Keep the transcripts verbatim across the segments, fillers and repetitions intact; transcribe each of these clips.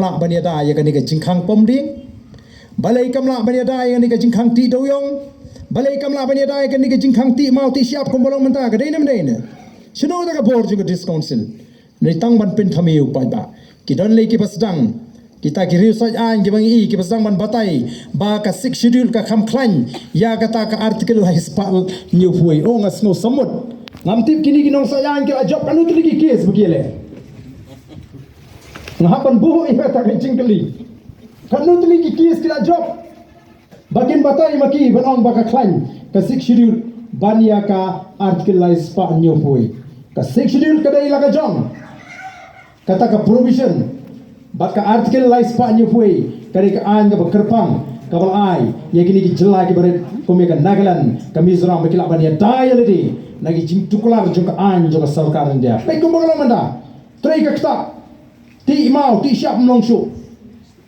lah ban ïada ïa kane ka jingkhang pom dieng. Balei kam lah ban ïada ïa kane ka jingkhang tih dewiong. Balei kam lah ban ïada ïa kane ka jingkhang tih maw tih shyiap kumba long mynta, ka dei ne ym dei ne? Shano kata ka bor jong ka District Council? Hynrei tang ban pynthame ïa u paidbah. Ki don lei kiba sdang. Kita ki riewsaid aiñ kiba ngi i kiba sdang ban batai ba ka Sixth Schedule ka kham khlaiñ ïa kata ka Article lai spah hynñiewphew. Oh, nga sngew samut. Ngam tip kine ki nongsaid aiñ ki la jop katno tylli ki case ba ki leh. Nga hap ban buh ïa kata ka jingkylli. Katno tylli ki case ki la jop ba kin batai ma ki ban ong ba ka khlaiñ ka Sixth Schedule ban ïa ka Article lai spah hynñiewphew. Ka Sixth Schedule ka dei la ka jong kata ka provision. Bad ka Article lai spah hynñiewphew ka dei ka aiñ kaba kyrpang kaba la ai ïa kine ki jylla kiba rit kum ïa ka Nagaland, ka Mizoram, ba ki lah ban ïada ïa lade na ki jingtuklar jong ka aiñ jong ka sorkar India. Peit kumba ka long mynta. Trei ka ktah. Tih maw tih shyiap ym long shuh.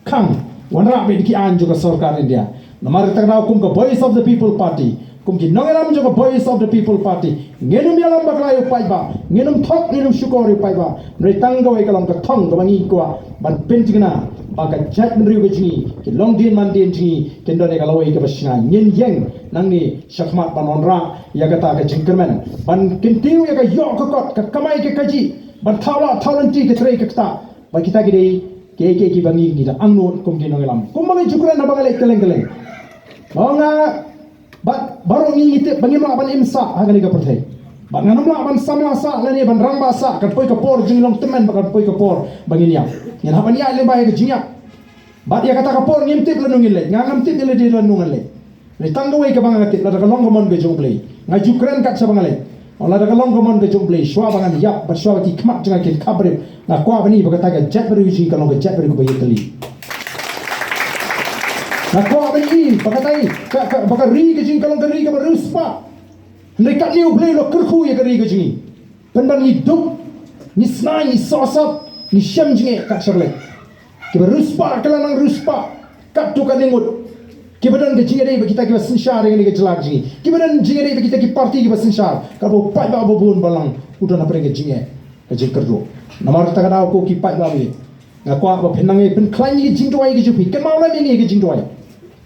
Khang, wanrah beit ki aiñ jong ka sorkar India. Namar kata ka daw kum ka Voice of the People Party, kum ki nongïalam jong ka Voice of the People Party, ngin ym ïalam bakla ïa u paidbah, ngin ym thok, ngin ym shukor ïa u paidbah. Hynrei tang kawei ka long ka thong kaba ngi kwah ban pynthikna ba ka jaitbynriew ka jong ngi, ki longdien mandien jong ngi kin don ïa ka lawei kaba shngaiñ. Ngin ïeng nangne shakhmat ban wanrah ïa kata ka jingkyrmen, ban kyntiew ïa ka ïoh ka kot, ka kamai ka kajih, ban thaw lah thaw lynti, ka trei ka ktah. Ba kita ki dei kiei kiei kiba ngi ngi da angnud kum ki nongïalam. Kumba ngi ju kren haba nga leit kylleng kylleng. Ba nga, bad baroh ngi ngi tip ba ngim lah ban im sah ha kane ka pyrthei. Bad ngan ym lah ban samla sah lane ban rangbah sah, kan poi ka por jong ngi long tymmen ba kan poi ka por ba ngin ïap. Ngin hap ban ïaid lyngba ïa ka jingïap. Bad ïa kata ka por ngim tip lano ngin leit, nga ngam tip ïa lade lano ngan leit. Hynrei tang kawei kaba nga tip, lada ka long ka mon ka jong U Blei, nga ju kren kat shaba nga leit. Lada ka long ka mon ka jong U Blei, shuwa ba ngan ïap bad shuwa ba ki khmat jong nga kin khapbrip, nga kwah ban i ba kata ka jaitbynriew jong ngi kan long ka jaitbynriew kaba ïatylli. Nga kwah ban i ba kata i ka, ka, ba ka ri ka jong ngi kan long ka ri kaba riewspah. Hynrei katne U Blei u la kyrkhu ïa ka ri ka jong ngi. Pynban ngi duk, ngi snai, ngi sohsat, ngi shem jingeh kat shaba leit. Kiba riewspah ki la nang riewspah katto katne ngut. Kiba don ka jingïadei bad kita kiba synshar ïa kane ka jylla ka jong ngi. Kiba don jingïadei bad kita ki party kiba synshar. Kaba u paidbah uba bun ba lang u don hapdeng ka jingeh, ka jingkyrduh. Namar kata ka daw ko ki paidbah ba ïeit, nga kwah ba phin nang ïa pynkhlaiñ ïa ki jingduwai ki jong phi. Kynmaw lem ïa ngi ïa ki jingduwai.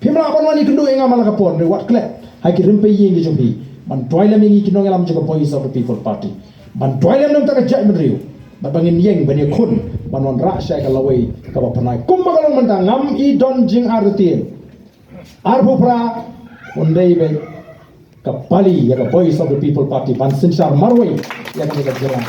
Phim lah ban wan ïakynduh ïa nga man la ka por, hynrei wat klet ha ki rympei ïing ki jong phi ban duwai lem ïa ngi ki nongïalam jong ka Voice of the People Party, ban duwai lem na ka bynta ka jaitbynriew, bad ba ngin ïeng ban ïakhun ban wanrah sha ka lawei kaba pynai. Kumba ka long mynta, ngam i don jingartatien. Arphew phra, un dei beit ka pali ïa ka Voice of the People Party ban synshar marwei ïa kane ka jylla.